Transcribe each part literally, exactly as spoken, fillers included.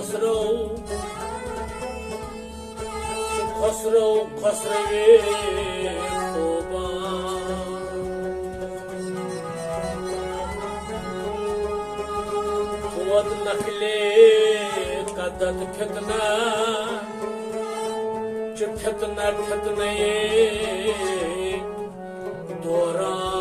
خسرو، خسرو، خسروِ خوبان۔ بود نقلِ قدت فتنہ، چہ فتنہ فتنہ دوران۔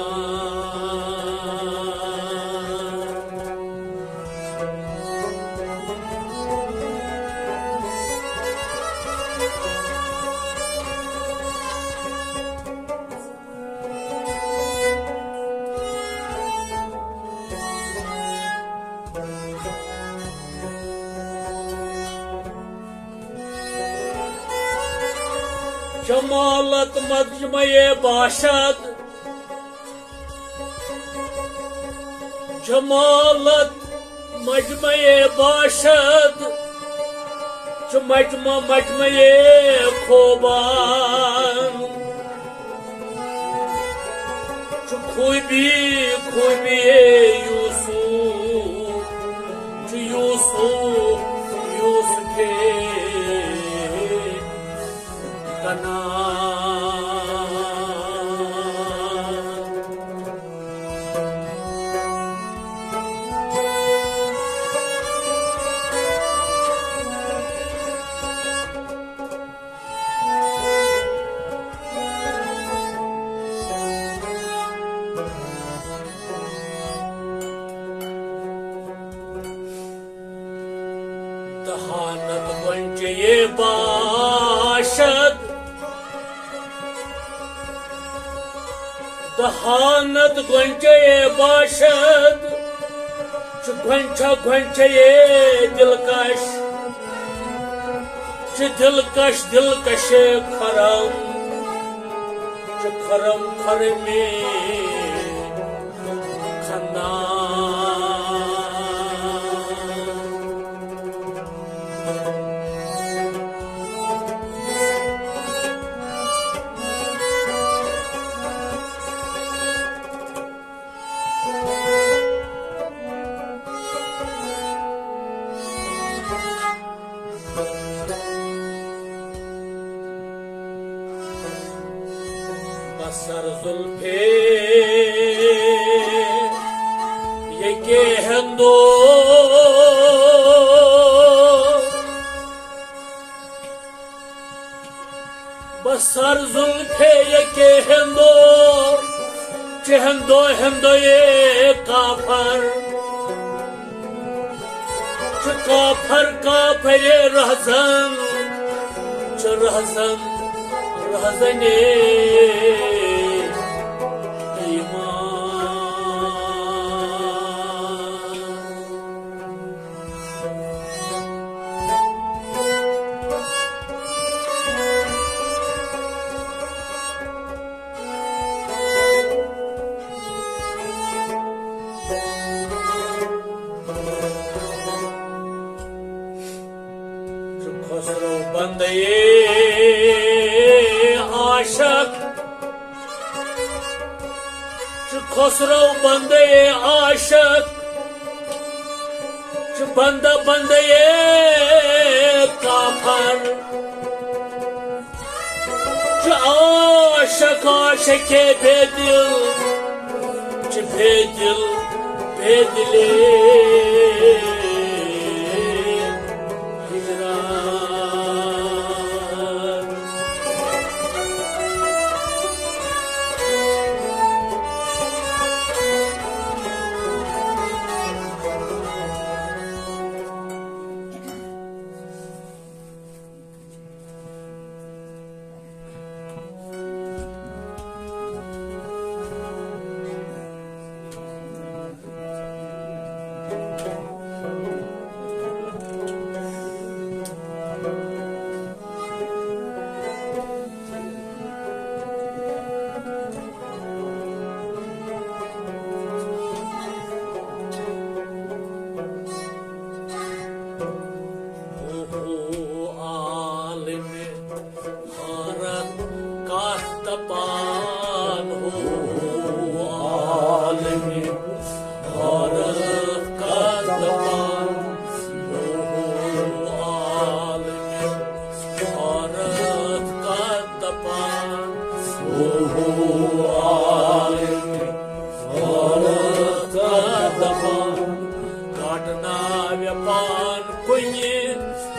جمالت مجمع باشد، جمالت مجمع باشد، چہ مجمع مجمع خوبان۔ چہ خوبی خوبی یوسف، چہ یوسف یوسف کنا۔ دہانت گۄنچے باشد، دہانت گۄنچے باشد، چہ گۄنچہ گۄنچے دلکش، چہ دلکش دلکش خرم، چہ خرم خرمی خندان۔ بصر زلفے یکے ہندو، بصر زلفے یکے ہندو، چہ ہندو ہندو یہ کافر، چہ کافر کافر رہزن، چہ رہزن رہزن ایمان۔ چہ خسرو بندے عاشق، چہ خسرو بندے عاشق، چہ بندہ بندے کافر، چہ عاشق عاشق بے دل، چہ بے دل بے دلے ہجران۔ اوہو عالم حالت دپان، کڑناوِ پان کُنہِ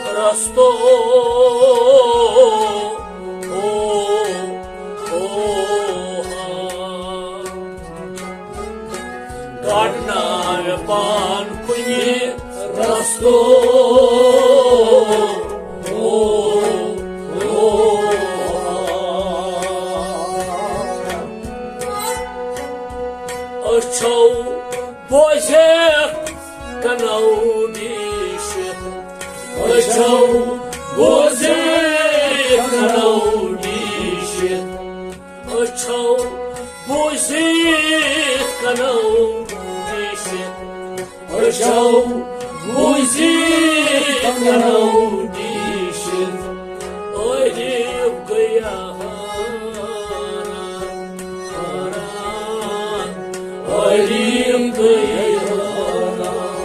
رستو۔ او، او، ہا۔ کڑناوِ پان کُنہِ رستو۔ او، او، ہا۔ أچھو بوزِتھ کنو ڈیٖشِتھ، أچھو بوزِتھ کنو ڈیٖشِتھ، أچھو بوزِتھ کنو ڈیٖشِتھ، أچھو بوزِتھ کنو ڈیٖشِتھ، عٲرِف گٔیے حٲران، حٲران۔ عٲرِف گٔیے حٲران،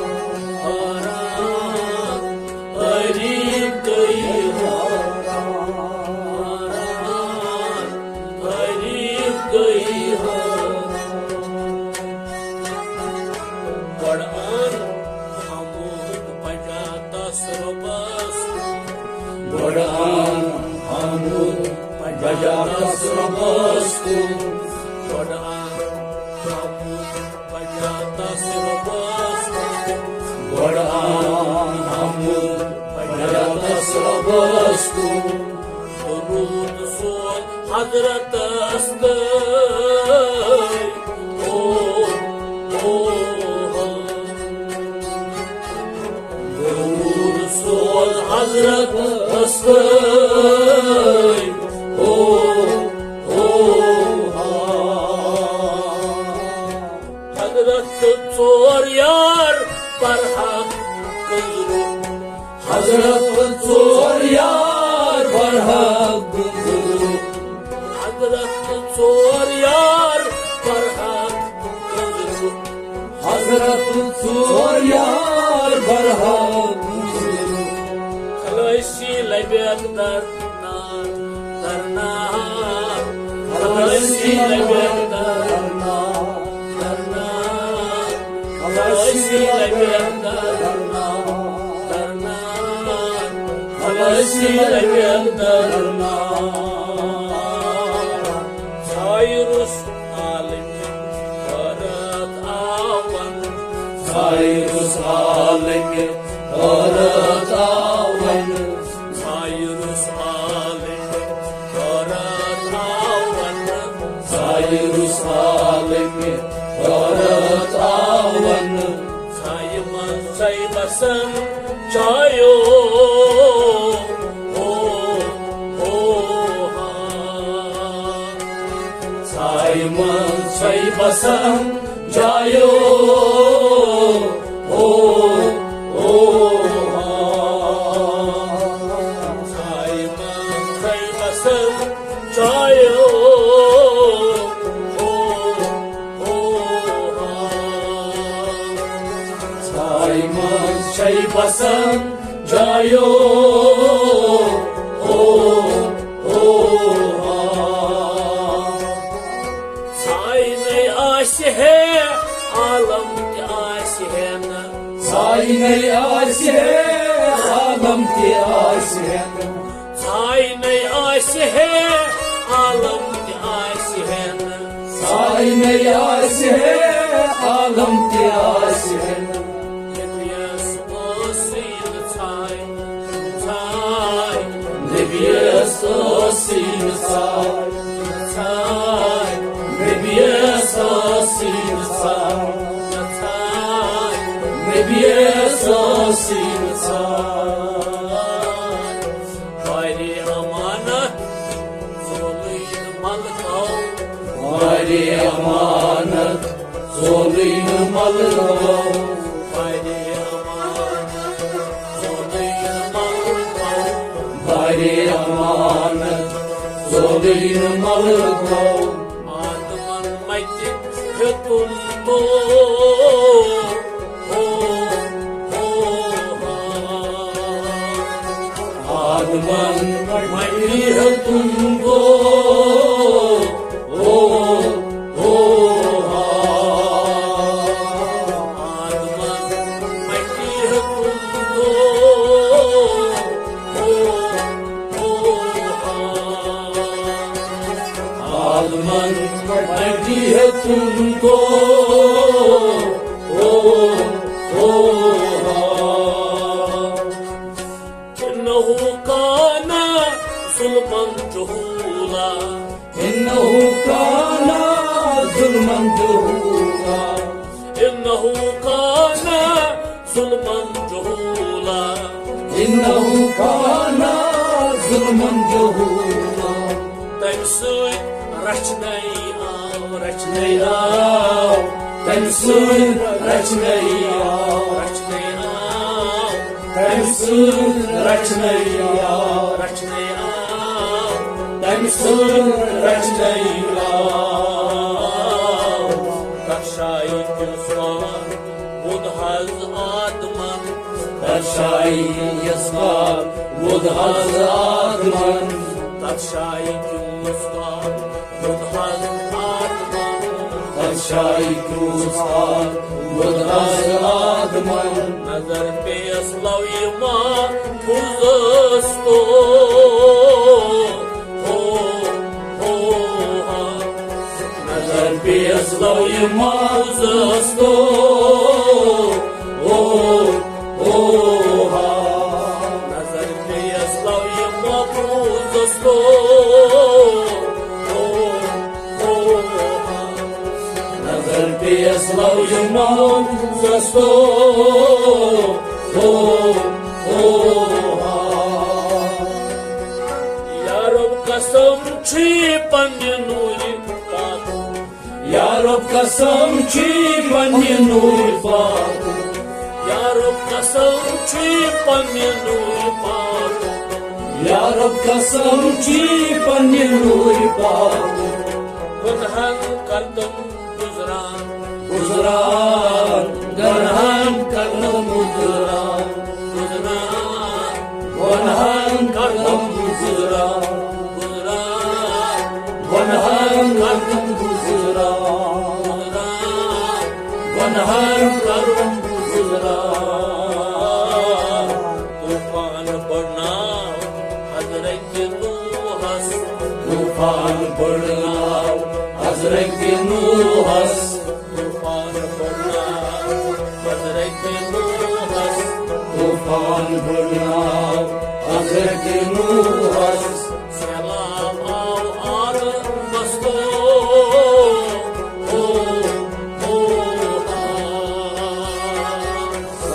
حٲران۔ عٲرِف گٔیے حٲران، حٲران۔ عٲرِف گٔیے حٲران۔ گۄڈٕ اَن حمد بجا تس رۄبس۔ گۄڈٕ اَن حمد بجا تس رۄبس کُن۔ گۄڈٕ اَن حمد بجا تس رۄبس کُن۔ گۄڈٕ اَن حمد بجا تس رۄبس کُن۔ درود سوز حضرتس تہٕ۔ او، او، او۔ درود سوز حضرتس تہٕ۔ او، او، او۔ حضرت ژور یار برحق گُزرو۔ حضرت ژور یار برحق گُزرو۔ حضرت ژور یار برحق گُزرو۔ حضرت ژور یار برحق گُزرو۔ خلٲصی لبیک در نار، در نار۔ خلٲصی لبیک در نار، در نار۔ خلٲصی لبیک در نار، در نار۔ خلٲصی لبیک در نار۔ سایرس عالم غٲرت آون۔ سایرس عالم غٲرت آون۔ سایرس عالم غٲرت آون۔ سایرس عالم غٲرت آون۔ سایہِ منٛز سایہِ بسن چایو۔ او، او، ہا۔ سایہِ منٛز سایہِ بسن جایو۔ او، او، ہا۔ سایہِ منٛز سایہِ بسن جایو۔ او، او، ہا۔ سایہِ منٛز سایہِ بسن جایو۔ او، او، ہا۔ ساینَے آسہِ ہے عالم تہِ آسہِ ہے نہٕ۔ ساینَے آسہِ ہے عالم تہِ آسہِ ہے نہٕ۔ ساینَے آسہِ ہے عالم تہِ آسہِ ہے نہٕ۔ ساینَے آسہِ ہے عالم تہِ آسہِ ہے نہٕ۔ نبیَس ٲسٕے نہٕ ژھاے، ژھاے۔ نبیَس ٲسٕے نہٕ ژھاے، ژھاے۔ نبیَس ٲسٕے نہٕ ژھاے، ژھاے۔ نبیَس ٲسٕے نہٕ ژھاے۔ واریاہ امانت ژولٕے نہٕ ملکو۔ واریاہ امانت ژولٕے نہٕ ملکو۔ واریاہ امانت ژولٕے نہٕ ملکو۔ واریاہ امانت ژولٕے نہٕ ملکو۔ آدمن متہِ ہیوٚتُن تو۔ ہو، ہو، ہا۔ آدمن متہِ ہیوٚتُن تو۔ من بڑی ہے تم کو، او، او، ہاں۔ إنه كان ظلما جهولا. إنه كان ظلما جهولا. إنه كان ظلما جهولا. إنه كان ظلما جهولا. تٔمۍ سۭتۍ رچھنَے آو، رچھنَے آو، تٔمۍ سۭتۍ رچھنَے آو، رچھنَے آو، تٔمۍ سۭتۍ رچھنَے آو، رچھنَے آو، تٔمۍ سۭتۍ رچھنَے آو۔ تَتھ شایہِ کِس وار ووٚد حض آدمن۔ تَتھ شایہِ یَس کار ووٚد حض آدمن۔ تَتھ شایہِ کِس وار ووٚد حض آدمن۔ تَتھ شایہِ کِس وار ووٚد حض آدمن۔ نظر پیٚیَس لَوِ محفوظَس تو۔ ہو، ہو، ہا۔ نظر پیٚیَس لَوِ محفوظَس تو۔ او، او، ہا۔ نظر پیٚیَس لَوِ محفوظَس تو۔ او، او، ہا۔ نظر پیٚیَس لَوِ محفوظَس تو۔ او، او، ہا۔ یا رب قسم چھُے پننہِ نوٗرِ پاک۔ یا رب قسم چھُے پننہِ نوٗرِ پاک۔ یا رب قسم چھُے پننہِ نوٗرِ پاک۔ یا رب قسم چھُے پننہِ نوٗرِ پاک۔ گۄنہَن کَرتم گُزران۔ گُزران، گۄنہَن کَرتم گُزران۔ گُزران، گۄنہَن کَرتم گُزران۔ گُزران، گۄنہَن کَرتم گُزران۔ گُزران، گۄنہَن کَرتم گُزران۔ طوفان بڑناو حضرت نوحس۔ طوفان بڑناو حضرت نوحس۔ طوفان بڑناو حضرت نوحس۔ طوفان بڑناو حضرت نوحس۔ سیلاب آو عالمس تو۔ او، او، آ۔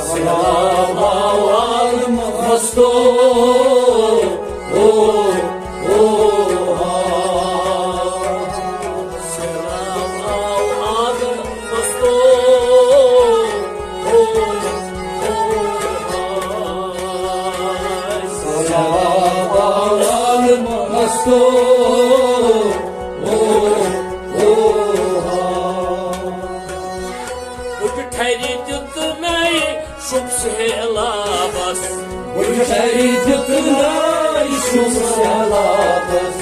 سیلاب آو عالمس تو۔ او، او، آ۔ سیلاب آو عالمس تو۔ او، او، آ۔ سیلاب آو عالمس تو۔ او، او، آ۔ بُجہِ تھرِ دیُتنَے شُپ سہلابس۔ بُجہِ تھرِ دیُتنَے شُپ سہلابس۔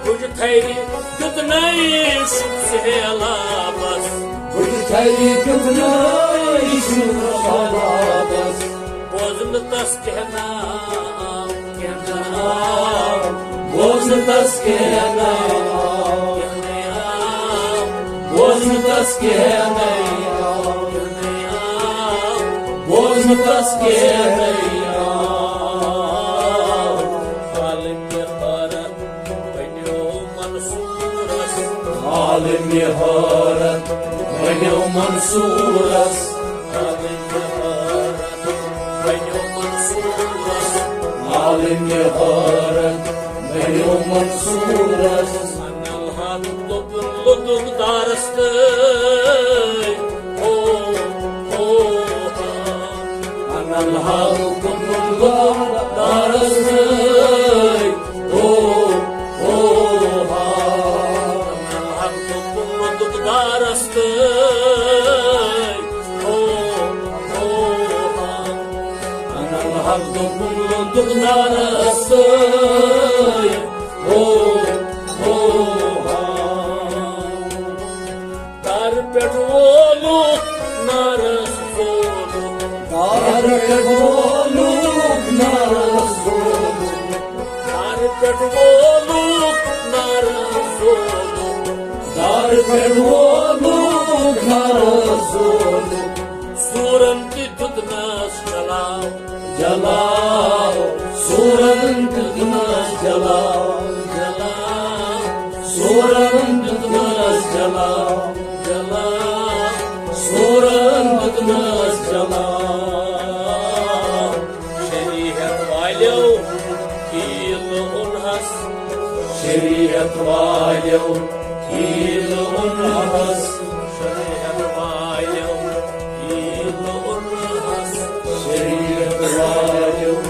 بُجہِ تھرِ دیُتنَے شُپ سہلابس۔ بُجہِ تھرِ دیُتنَے شُپ سہلابس۔ بوزنہٕ تس کینٛہہ ناو، کینٛہہ ناو۔ بوزنہٕ تس کینٛہہ ناو۔ بوزنہٕ تس کینٛہہ ناو۔ بوزنہٕ تس کینٛہہ ناو۔ عالمِ حٲرت بنیو منصورس۔ عالمِ حٲرت بنیو منصورس۔ عالمِ حٲرت بنیو منصورس۔ عالمِ حٲرت بنیو منصورس۔ انل حق دوٚپُن لُطُف دارس تہٕ۔ او، او، ہا۔ انل حق دوٚپُن لُطُف دارس تہٕ۔ او، او، ہا۔ انل حق دوٚپُن لُطُف دارس تہٕ۔ او، او، ہا۔ انل حق دوٚپُن لُطُف دارس تہٕ۔ او، او، ہا۔ تارٕ پٮ۪ٹھ وولُکھ نارس زولُکھ۔ تارٕ پٮ۪ٹھ وولُکھ نارس زولُکھ۔ تارٕ پٮ۪ٹھ وولُکھ نارس زولُکھ۔ پٮ۪ٹھ وولُکھ نارٕ زولُکھ۔ سوٗرن تہِ دیُتنس جلاو، جلاو۔ سوٗرن دیُتنس جلاو، جلاو۔ سوٗرن دیُتنس جلاو، جلاو۔ سوٗرن دیُتنس جلاو۔ شریعت والیو تیل اوٚنہس۔ شریعت والیو تیل اوٚنہس۔ شریعت والیو تیل اوٚنہس۔ شریعت والیو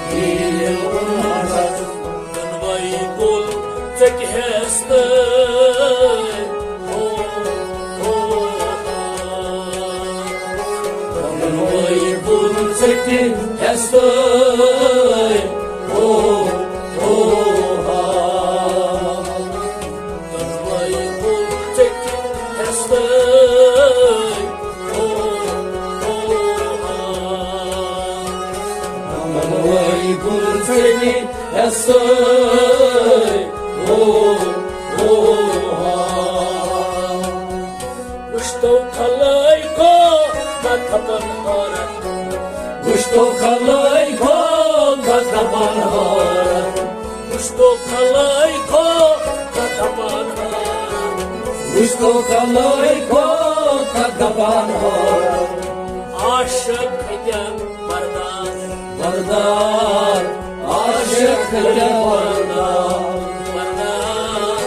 تیل اوٚنہس۔ دۄنوَے کُل ژٔٹۍ ہٮ۪س تہٕ۔ ہو، ہو، ہا۔ دۄنوَے کُل ژٔٹۍ ہٮ۪س تہٕ۔ ہو، ہو، ہا۔ دۄنوَے کُل ژٔٹۍ ہٮ۪س تہٕ۔ ہو، ہو، ہا۔ دۄنوَے کُل ژٔٹۍ ہٮ۪س تہٕ۔ ہو، ہو، ہا۔ وٕچھتو کھلٲے کو نہ تھپن حٲرت۔ وٕچھتو کھلٲے کو نہ تھپن حٲرت۔ وٕچھتو کھلٲے کو نہ تھپن حٲرت۔ وٕچھتو کھلٲے کو نہ تھپن حٲرت۔ عاشق کھٔتۍ بردار۔ بردار، عاشق کھٔتۍ بردار۔ بردار،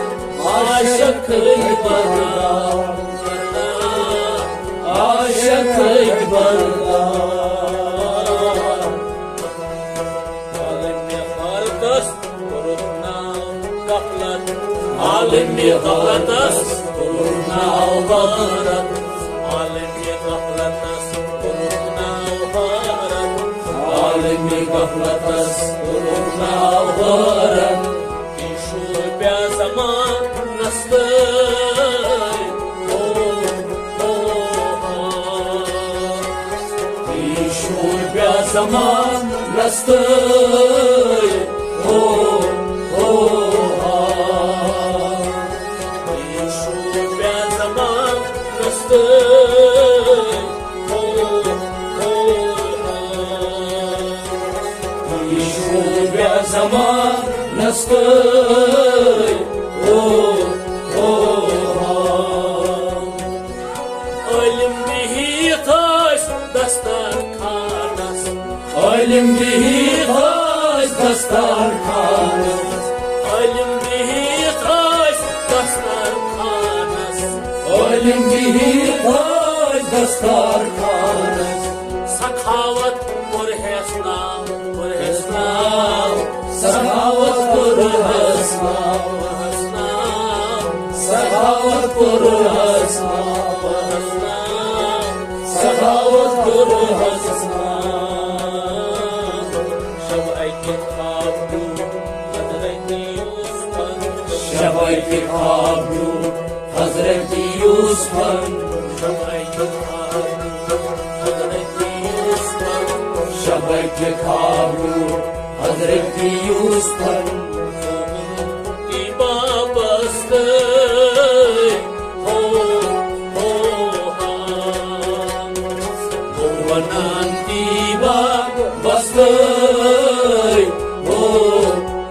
عاشق کھٔتۍ بردار۔ بردار، عاشق کھٔتۍ بردار۔ عالمِ غفلتس کوٚرُکھ ناو غفلت۔ عالمِ غفلتس کوٚرُکھ ناو غفلت۔ عالمِ غفلتس کوٚرُکھ ناو غفلت۔ عالمِ غفلتس کوٚرُکھ ناو غفلت۔ یہِ شوٗبیا زمانس تہٕ۔ او، او، آ۔ یہِ شوٗبیا زمانس تہٕ۔ او، او، آ۔ یہِ شوٗبیا زمانس تہٕ۔ او، او، آ۔ یہِ شوٗبیا زمانس تہٕ۔ او، او، آ۔ عٲلِم بِہِتھ ٲسۍ دسترخانس۔ عٲلِم بِہِتھ ٲسۍ دسترخانس۔ عٲلِم بِہِتھ ٲسۍ دسترخانس۔ عٲلِم بِہِتھ ٲسۍ دسترخانس۔ سخاوت کوٚر ہٮ۪س ناو، کوٚر ہٮ۪س ناو۔ سخاوت کوٚر ہٮ۪س ناو۔ سخاوت کوٚر ہٮ۪س ناو۔ سخاوت کوٚر ہٮ۪س ناو۔ شب اکہِ خواب دیُت حضرت یوسفن۔ شب اکہِ خواب دیُت حضرت یوسفن۔ شب اکہِ خواب دیُت حضرت یوسفن۔ شب اکہِ خواب دیُت حضرت یوسفن۔ تی بابس تہٕ۔ ہو، ہو، ہا۔ بہٕ وَنان تی بابس تہٕ۔ ہو،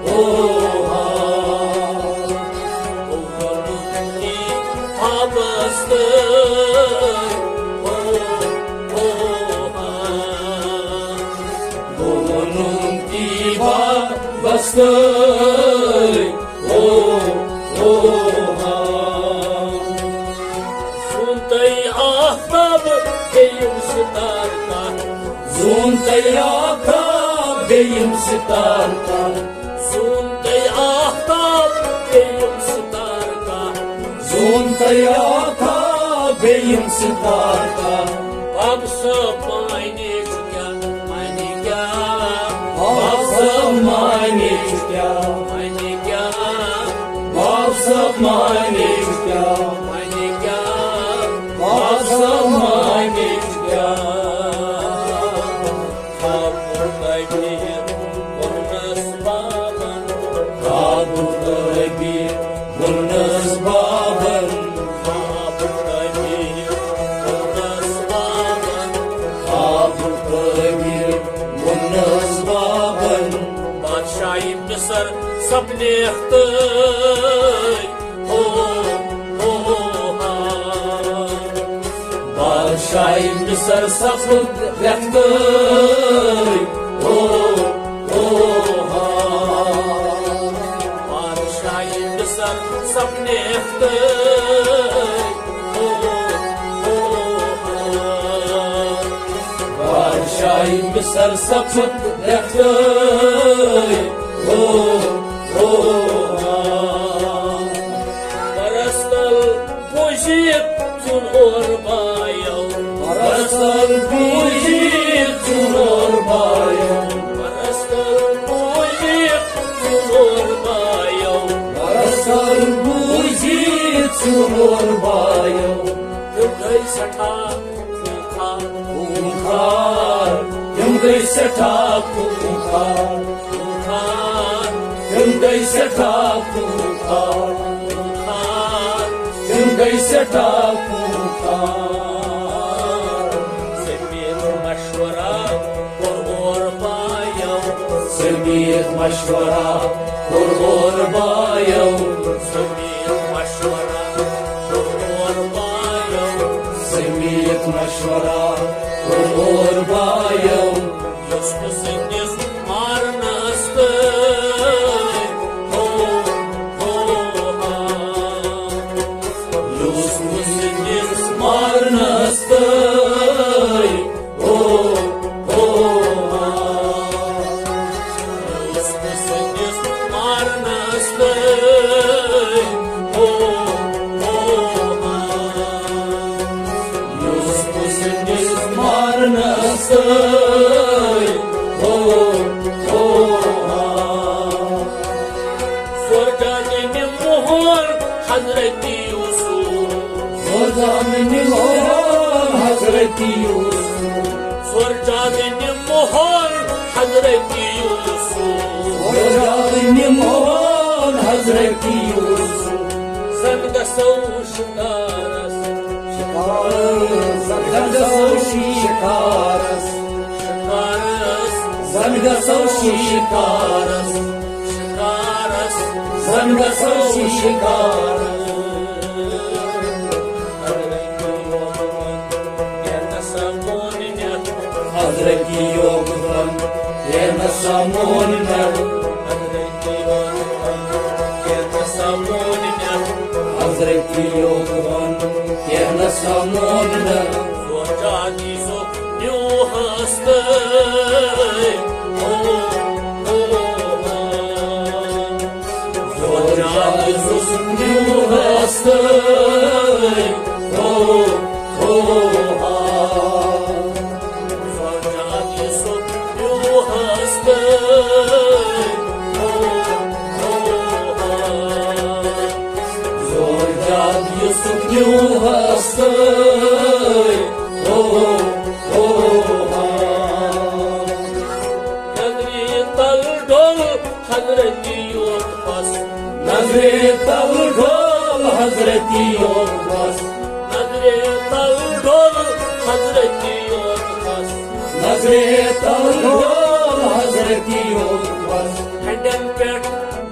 ہو، ہا۔ بہٕ وَنان تی بابس تہٕ۔ ہو، ہو، ہا۔ بہٕ وَنُن تی بابس تہٕ۔ او، او، ہا۔ زوٗنتَے آفتاب بیٚیِم ستارٕ کانٛہہ۔ زوٗنتَے آفتاب بیٚیِم ستارٕ کانٛہہ۔ زوٗنتَے آفتاب بیٚیِم ستارٕ کانٛہہ۔ زوٗنتَے آفتاب بیٚیِم ستارٕ کانٛہہ۔ بابہٕ صٲب معنی چھُ کیٛاہ؟ معنی کیٛاہ؟ بابہٕ صٲب معنی چھُ کیٛاہ؟ معنی کیٛاہ؟ بابہٕ صٲب معنی چھُ کیٛاہ؟ معنی کیٛاہ؟ بابہٕ صٲب معنی چھُ کیٛاہ؟ خواب تعبیر ووٚننَس بابن۔ خواب تعبیر ووٚننَس بابن۔ لیختٕے، ہو، ہو، ہا۔ بادشاہی مصر سپُد لیختٕے، ہو، ہو، ہا۔ بادشاہی مصر سپُد لیختٕے، ہو، ہو، ہا۔ بادشاہی مصر سپُد لیختٕے، ہو، ہو، ہا۔ برس تل بوٗزِتھ ژھیوٚن اورٕ بایو۔ برس تل بوٗزِتھ ژھیوٚن اورٕ بایو۔ برس تل بوٗزِتھ ژھیوٚن اورٕ بایو۔ برس تل بوٗزِتھ ژھیوٚن اورٕ بایو۔ تِم گٔے سٮ۪ٹھاہ خوٗنخوار۔ خوٗنخوار۔ تِم گٔے سٮ۪ٹھاہ خوٗنخوار۔ خوٗنخوار۔ تِم گٔے سٮ۪ٹھاہ خوٗنخوار۔ خوٗنخوار۔ تِم گٔے سٮ۪ٹھاہ خوٗنخوار۔ زٔمیٖن مشورہ کوٚر اورٕ بایو۔ زٔمیٖن مشورہ کوٚر اورٕ بایو۔ زٔمیٖن مشورہ کوٚر اورٕ بایو۔ زٔمیٖن مشورہ کوٚر اورٕ بایو۔ یوسف سٕنٛدِس مارنس تہٕ ہو، ہو، ہا۔ یوسف سٕنٛدِس مارنس تہٕ ہو، ہو، ہا۔ یوسف سٕنٛدِس مارنس تہٕ ہو، ہو، ہا۔ یوسف سٕنٛدِس مارنس تہٕ ہو، ہو، ہا۔ سوزان نِمون حضرت یوسف۔ سوزان نِمون حضرت یوسف۔ سوزان نِمون حضرت یوسف۔ سوزان نِمون حضرت یوسف۔ زن گژھو شکارس۔ شکارس۔ زن گژھو شکارس۔ شکارس۔ زن گژھو شکارس۔ شکارس۔ زن گژھو شکارس۔ حضرت یوسفن کینٛہہ نہ سا مون مےٚ۔ حضرت یوسفن کینٛہہ نہ سا مون مےٚ۔ سوچان یوسف نیوٗہس تہٕ، او، او، او۔ سوچان یوسف نیوٗہس تہٕ، او، او، آ۔ زوجاد یوسف نیوٗہس تہٕ، ہو، ہو، ہا۔ زوجاد یوسف نیوٗہس تہٕ، ہو، ہو، ہا۔ نظرِ تل ڈوٚل حضرت یوسفس۔ نظرِ تل ڈوٚل حضرت یوسفس۔ نظرِ تل ڈوٚل حضرت یوسفس۔ نظرِ تل ڈوٚل حضرت یوسفس۔ ہنڈٮ۪ن پٮ۪ٹھ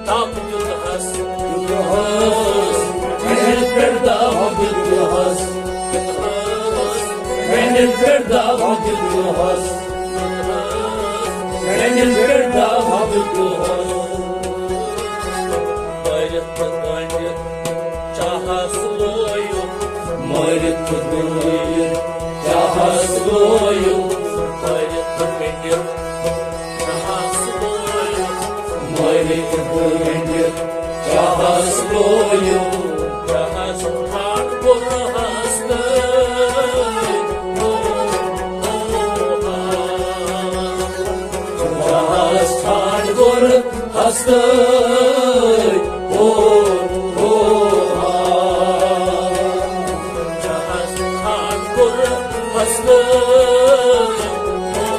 دب دیُتہس۔ دیُتہس۔ ہنڈٮ۪ن پٮ۪ٹھ دب دیُتہس۔ دیُتہس۔ ہنڈٮ۪ن پٮ۪ٹھ دب دیُتہس۔ ہنڈٮ۪ن پٮ۪ٹھ دب دیُتہس۔ مٲرِتھ تہٕ گٔنٛڈِتھ چاہس لویُکھ۔ مٲرِتھ تہٕ گٔنٛڈِتھ چاہس لویُکھ۔ مٲرِتھ تہٕ گٔنٛڈِتھ چاہس لویُکھ۔ مٲرِتھ تہٕ گٔنٛڈِتھ چاہس لویُکھ۔ چاہس ٹھانٛڈ کوٚرہس تہٕ، او، او، آ۔ چاہس ٹھانٛڈ کوٚر ہستہٕ، او، او، آ۔ جہاز ٹھانٛڈ کوٚر ہستہٕ، او،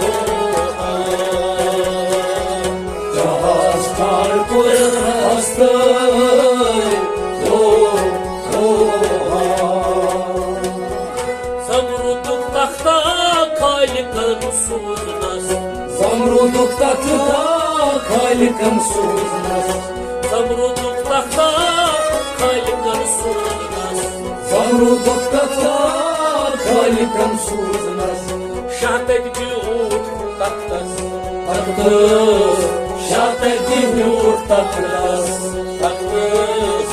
او، آ۔ جہاز ٹھانٛڈ کوٚر ہستہٕ، او، او، آ۔ زمرُدُک تختہ خالقن سوٗزنس۔ زمرُدُک تختہ خالقن سوٗزنس۔ زمرُدُک تختہٕ خالقن سوٗزنس۔ زمرُدُک تختہٕ خالقن سوٗزنس۔ شاہ تتہِ بیوٗٹھ تختس۔ تختس۔ شاہ تتہِ بیوٗٹھ تختس۔ تختس۔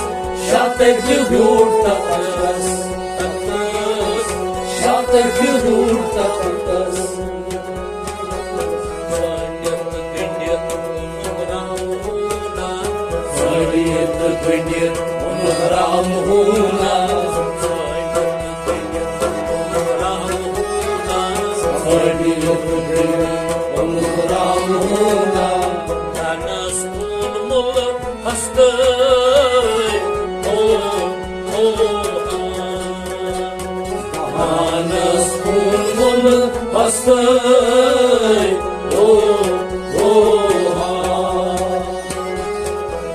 شاہ تتہِ بیوٗٹھ تختس۔ تختس۔ شاہ تتہِ بیوٗٹھ تختس۔ ژھٲنٛڈِتھ گٔنٛڈِتھ اوٚنُکھ رام ہوٗنا۔ ژھٲنٛڈِتھ گٔنٛڈِتھ اوٚنُکھ رام ہوٗنا۔ رنس کُن مُلہٕ ہستہٕ۔ او، او، آ۔ پانس کُن ووٚن ہستَے، او، او، ہا۔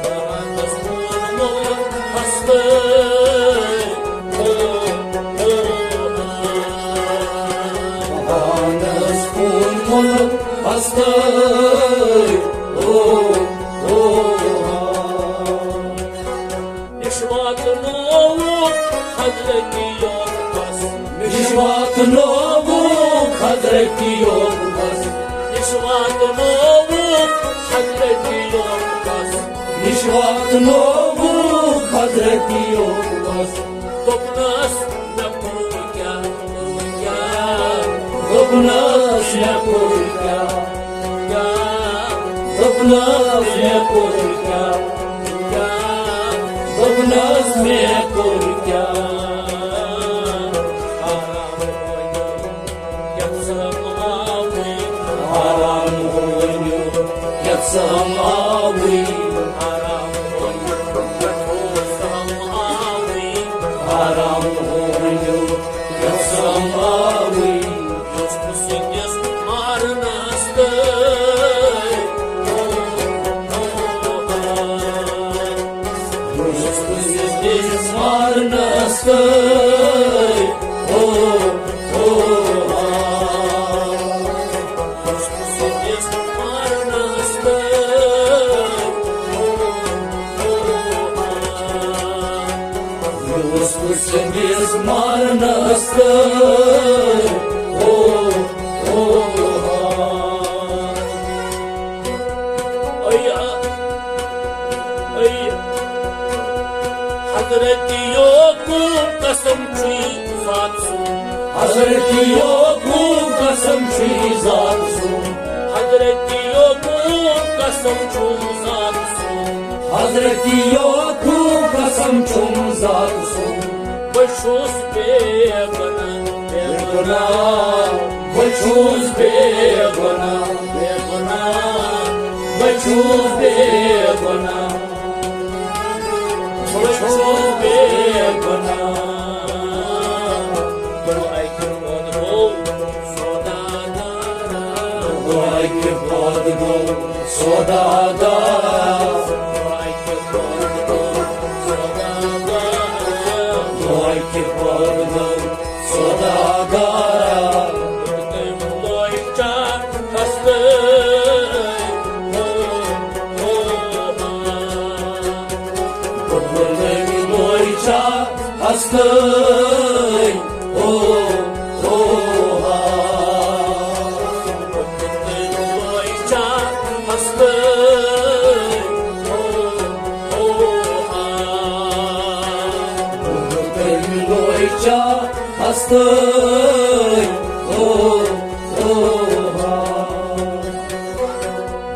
پانس کُن ووٚن ہستَے، او، او، ہا۔ پانس کُن ووٚن ہستَے، او، او، ہا۔ نِش واتنووُکھ حضرت یعقوبس۔ نِش واتنووُکھ حضرت یعقوبس۔ نِش واتنووُکھ حضرت یعقوبس۔ نِش واتنووُکھ حضرت یعقوبس۔ دوٚپنس، مےٚ کوٚر کیٛاہ، کوٚر کیٛاہ؟ دوٚپنس، مےٚ کوٚر کیٛاہ؟ کیٛاہ؟ دوٚپنس، مےٚ کوٚر کیٛاہ؟ کیٛاہ؟ دوٚپنس، مےٚ کوٚر کیٛاہ؟ حرام ؤنِو، یَتھ سَماوٕے۔ حرام ؤنِو، یَتھ سَماوٕے۔ حرام ؤنِو، یَتھ سَماوٕے۔ حرام ؤنِو، یَتھ سَماوٕے۔ یُس تُہٕنٛدِس مارنس تہٕ، یُس تُہٕنٛدِس مارنس تہٕ، او، او، آ۔ یُس تُہٕنٛدِس مارنس تہٕ، او، او، آ۔ یُس تُہٕنٛدِس مارنس تہٕ، او، او، آ۔ اے، اے، حضرت یعقوب قسم چھُ ذات سُنٛد۔ حضرت یعقوب قسم چھُ ذات سُنٛد۔ حضرت یعقوب قسم چھُ ذات سُنٛد۔ حضرت یعقوب قسم چھُ ذات سُنٛد۔ بہٕ چھُس بے گۄناہ، بے گۄناہ، بہٕ چھُس بے گۄناہ، بے گۄناہ، بہٕ چھُس بے گۄناہ، بہٕ چھُس بے گۄناہ۔ گوٚو اَکہِ پٲدٕ گوٚو سوداگار۔ گوٚو اَکہِ پٲدٕ گوٚو سوداگار۔ گوٚو اَکہِ پٲدٕ گوٚو سوداگار۔ گوٚو اَکہِ پٲدٕ گوٚو سوداگار۔ تٔمۍ لوے چاہَس تہٕ، او، او، او۔ تٔمۍ لوے چاہَس تہٕ، او، او، ہا۔ تٔمۍ لوے چاہَس تہٕ، او، او، ہا۔ تٔمۍ لوے چاہَس تہٕ، او، او، ہا۔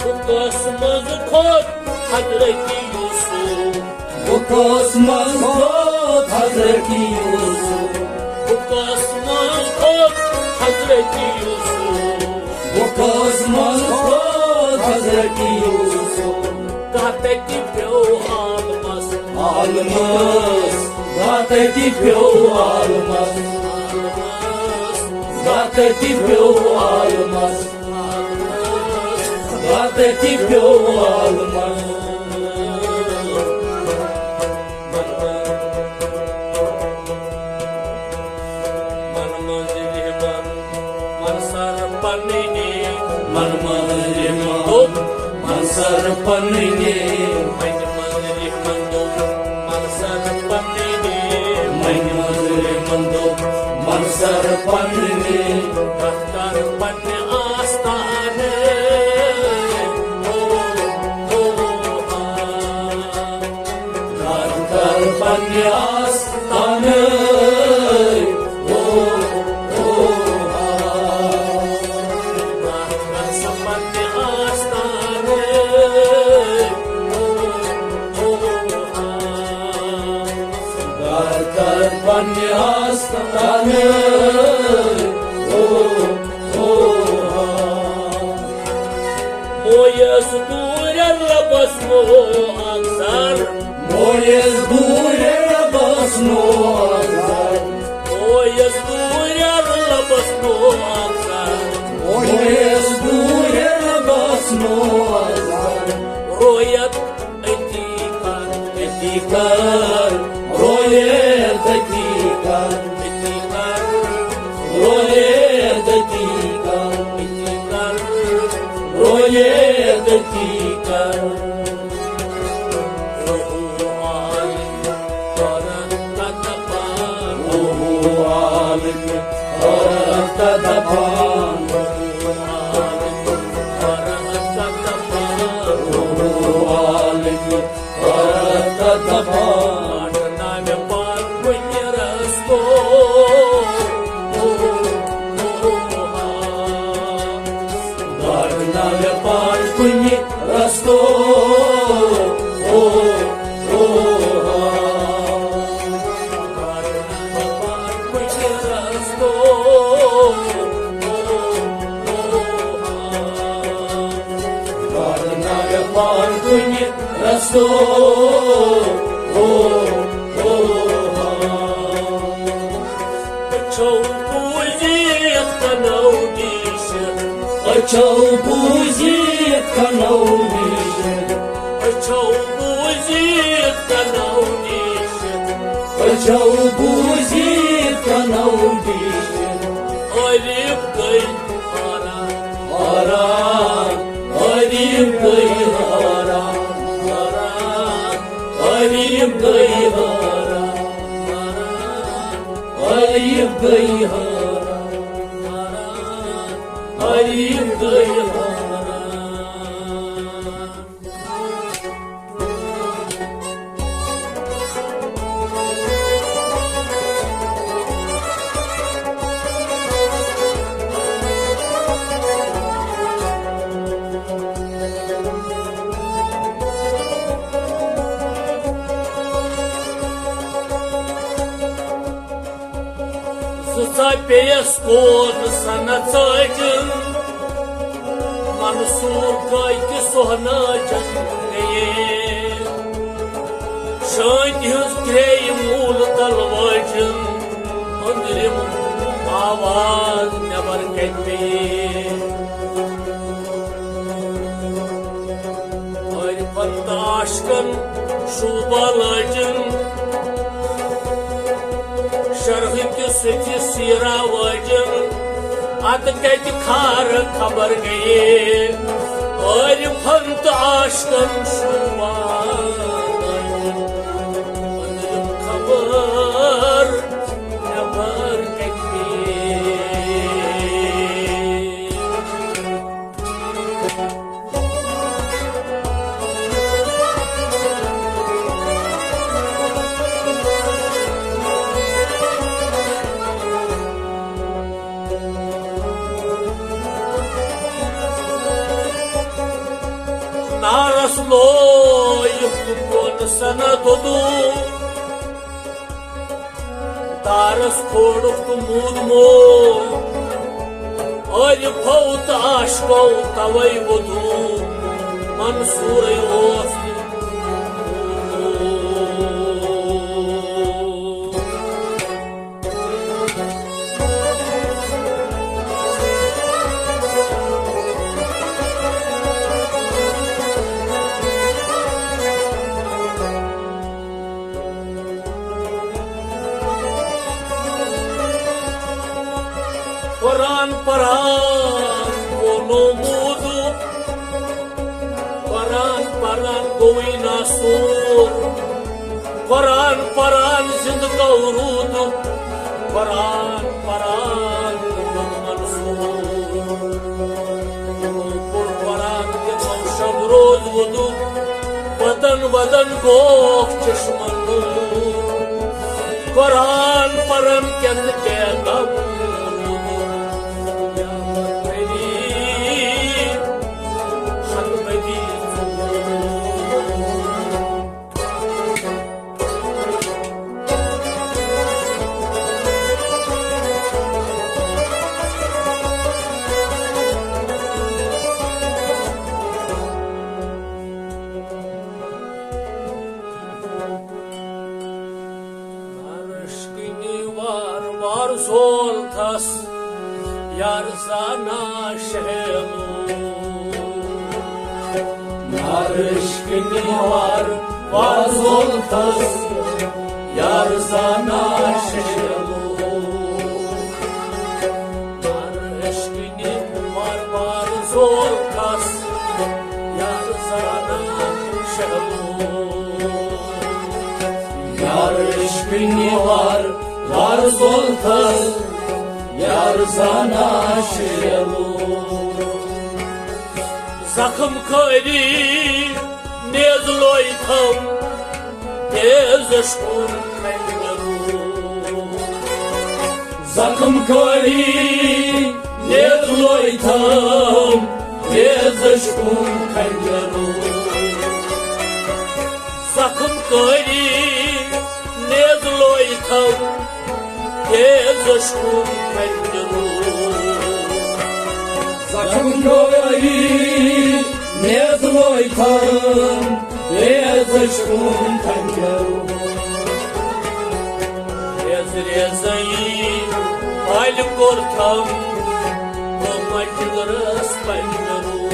بُکَس منٛز کھوٚت حضرت یوسف۔ بُکَس منٛز کھوٚت حضرت یوسف۔ بُکَس منٛز کھوٚت حضرت یوسف۔ بُکَس منٛز کھوٚت حضرت یوسف۔ گاہ تَتہِ پیوٚو عالمَس۔ عالمَس۔ گاہ تَتہِ پیوٚو عالمَس۔ عالمَس۔ گاہ تَتہِ پیوٚو عالمَس۔ گاہ تَتہِ پیوٚو عالمَس۔ من منزلہِ من، من سر پننی۔ من منزلہِ من، من سر پننہِ، وۄنۍ مٔنٛزرِ مَنٛدو، مَنسَر پننہِ، وۄنۍ مٔنٛزرِ مَنٛدو، مَنسَر پننہِ۔ کَتھ کَر پننہِ آستانہٕ، او، او، آ۔ کَتھ کَر پننہِ آستانہٕ، او، او، آ۔ کَتھ کَر پننہِ آستانہٕ، او، او، آ۔ کَتھ کَر پننہِ آستانہٕ، او، او، آ۔ مویَس دوٗرٮ۪ر رۄبَس نوو اکھ زر۔ مویَس دوٗرٮ۪ر رۄبَس نوو اکھ زر۔ مویَس دوٗرٮ۪ر رۄبَس نوو اکھ زر۔ مویَس دوٗرٮ۪ر رۄبَس نوو اکھ زر۔ رویَت أتی کر، أتی کر، رویَت أتی کر، أتی کر، رویَت أتی کر، أتی کر، رویَت أتی کر۔ گاٹہٕ ناوِ پار کُنہِ رستو، او، او، آ۔ گاٹہٕ ناوِ پار کُنہِ رستو، او، او، آ۔ گاٹہٕ ناوِ پار کُنہِ رستو، او، او، آ۔ أچھو بوٗزِتھ کَنو نِش۔ أچھو بوٗزِتھ کَنو نِش۔ أچھو بوٗزِتھ کَنو نِش۔ أچھو بوٗزِتھ کَنو نِش۔ عٲرِف گٔے حٲران۔ حٲران۔ عٲرِف گٔے حٲران۔ حٲران۔ عٲرِف گٔے حٲران۔ حٲران۔ عٲرِف گٔے حٲران، عٲرِف گٔے حٲران۔ زٕ ژاپیس کون سنہ ژٲجن، منصور کٲکہِ سۄہناجن گٔیے۔ شٲنٛتہِ ہٕنٛز ترٛیٚیہِ موٗلہٕ تل وٲجن، أنٛدرِم آواز نٮ۪بر کَنہِ پیٚیے۔ عٲرفن تہٕ عاشقن شوٗبہ لٲجِن، شرحہٕ کِس سٕتھِ سیٖرا وٲجِن، اَتہٕ کَتہِ کھارٕ خبر گٔیے۔ عٲرفن تہٕ عاشقن شوٗبہ لٲجِن، أنٛدرِم خبر نٮ۪بر کَتہِ پیٚیہِ۔ نارس لویُک تہٕ کون سنہ دودو۔ تارس کھولُکھ تہٕ موٗدمو، عٲرفو تہٕ عاشقو توے ووٚتھُو، منصورے اوس تہٕ۔ قرآن پران ووٚنُو موٗدو، قرآن منصور۔ قرآن پران زندٕ گوٚو روٗدُک، قرآن پران گوٚو منصور۔ پوٚر قرآن تہِ گوٚو شب روز وُدُک، وطن وطن گوٚو چشمن نوٗر۔ قرآن پرن کیٛاہ تہٕ بے غم روٗدُک، نعمت علی حق بدی ژوٗر۔ عرش کنہِ وار وار زول تھس، یار زانا شہلو۔ عرش کنہِ وار وار زول تھس، یار زانا شہلو۔ عرش کنہِ وار وار زول تھس، یار زانا شہلو۔ عرش کنہِ وار وار زول تھس، یار زانا شہلو۔ زخم کھٲری نیز لوے تھم، تیز اشکُن کھنجرو۔ زخم کھٲری نیز لوے تھم، تیز اشکُن کھنجرو۔ زخم کھٲری نیز لوے تھم، تیز اشکُن کھنجرو۔ زخم کھٲری نیز لوے تھم، تیز اشکُن کھنجرو۔ ریز ریزے پھلہِ کوٚر تھم، گوٚو مجلس پنجرو۔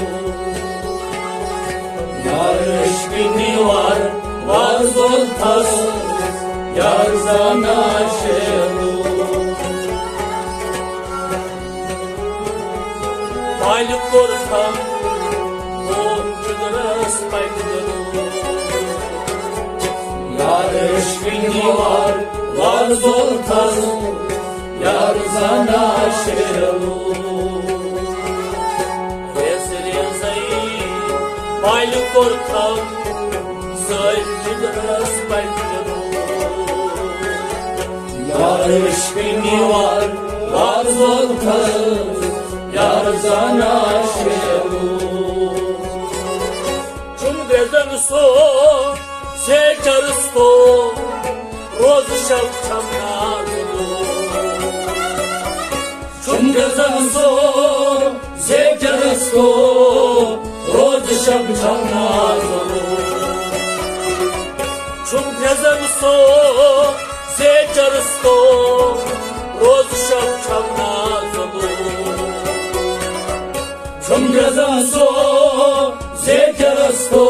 عرش کنہِ وار وار زول تھس، یار زانا شہلو۔ پھلہِ کوٚر تھم، گوٚو مجلس پنجرو۔ عرش کنہِ وار وار زول تھس، یار زانا شہلو۔ ریز ریزے پھلہِ کوٚر تھم، سٲرۍ جگرس پنجرو۔ عرش کنہِ وار وار زول تھس، یار زانا شہلو۔ چُم گزن سو سے چرستو، روز شب چھم نازلو۔ چُم گزن سو سے چرستو، روز شب چھم نازلو۔ چُم گزن سو سے چرستو، روز شب چھم نازلو۔ چُم گزن سو سے چرستو،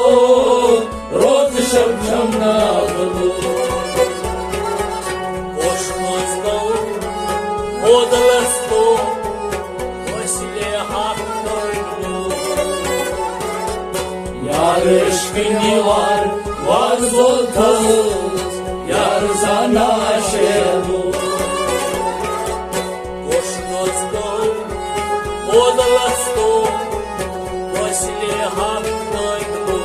روز شب چھم نازلو۔ خوش روز کو، خود لستو، وسیلے حق کٔرِو۔ عرش کنہِ وار وار زول تھس، یار زانا شہلو۔ خوش روز کو، خود لستو، وسیلے حق کٔرِو۔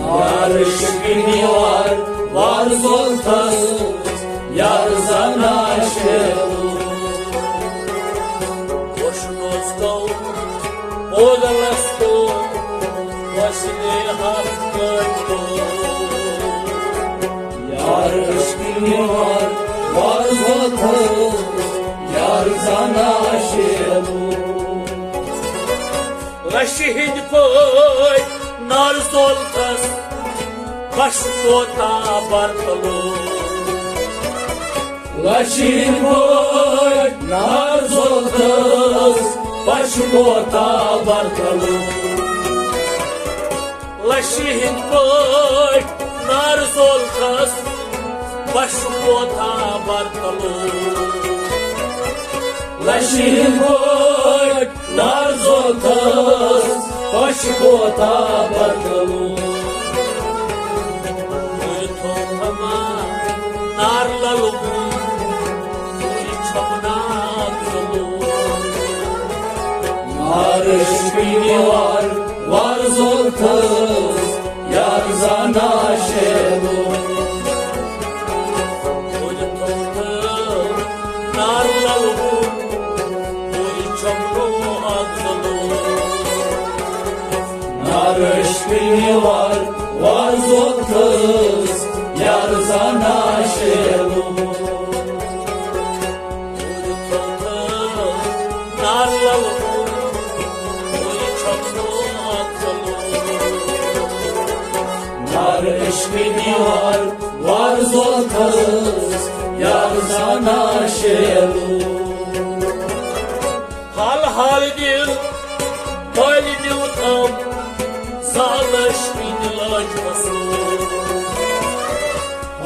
عرش کنہِ وار وار زول تھس، یار زانا شہلو۔ خوش روز کو، خود لستو، وسیلے حق کٔرِو۔ عرش کنہِ وار وار زول تھس، یار زانا شہلو۔ لشہِ ہٕنٛدۍ پٲٹھۍ نار زول تھس، بس کوتاہ برتلو۔ لشہِ ہٕنٛدۍ پٲٹھۍ نار زول تھس، بس کوتاہ برتلو۔ لشہِ ہٕنٛدۍ پٲٹھۍ نار زول تھس، بس کوتاہ برتلو۔ لشہِ ہٕنٛدۍ پٲٹھۍ نار زول تھس، بس کوتاہ برتلو۔ عرش پینی وار، وار زولتس، یار زانا شیلو۔ نار للو، کوئی چمنو آگ زلو۔ عرش پینی وار، وار زولتس، یار زانا شیلو۔ نار عشق دیوار وار زولتس، یار زانا شیلو۔ حال حال دل، حال دل تام، زالش بین لاج فصل۔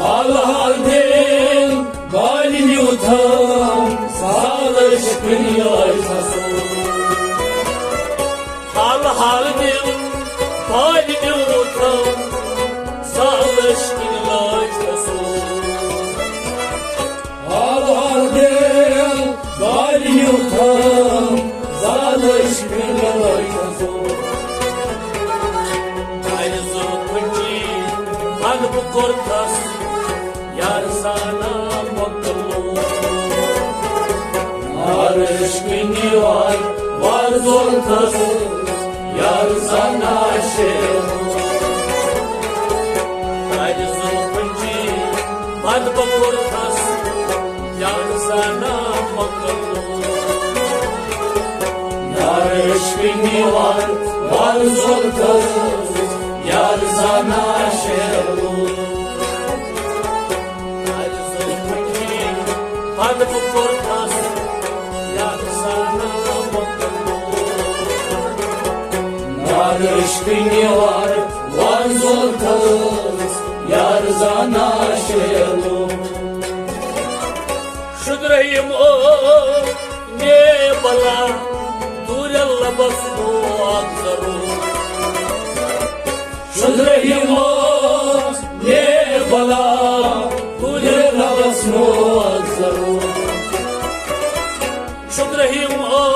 حال حال دل، حال دل تام، زالش بین لاج فصل۔ حال حال دل، حال دل تام، زالش بین لاج فصل۔ حال حال دل، حال دل تام، زالش بین لاج فصل۔ پد بہٕ کوٚرتھس یار زانا مۄکلو۔ عرش پینی وار، وار زولتس، یار زانا شیلو۔ پد بہٕ کوٚرتھس یار زانا مۄکلو۔ عرش پینی وار، وار زولتس، یار زانا شیلو۔ پد بہٕ کوٚرتھس یار زانا مۄکلو۔ عرش پینی وار، وار زولتس، یار زانا شیلو۔ شد رحیم او نے بلا، دور لبس نو اکثرو۔ شد رحیم او نے بلا، دور لبس نو اکثرو۔ شد رحیم او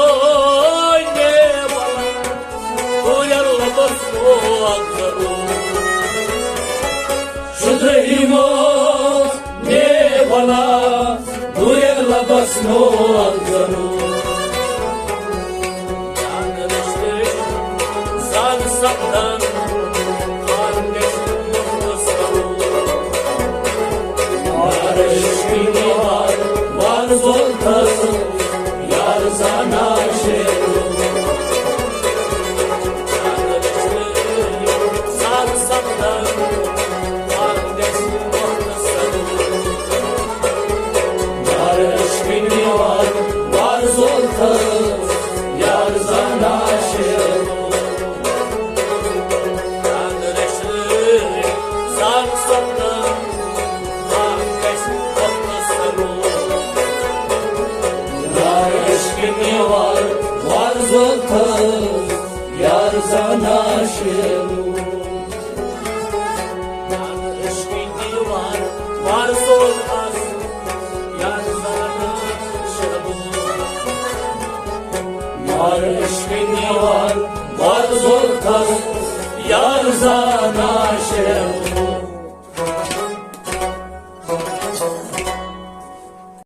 نے بلا، دور لبس نو اکثرو۔ شد رحیم او نے بلا، دویہ لبس نو الزنو۔ جان رشتہ زان سپدن، خان گژھِ نہٕ مُفلس کرُن۔ عرش پینی وار، وار زولتس، یار زانا شیلو۔ جان رشتہ زان سپدن، خان گژھِ نہٕ مُفلس کرُن۔ عرش پینی وار، وار زولتس، یار زانا شیلو۔ عرش پینی وار، وار زولتس، یار زانا شیلو۔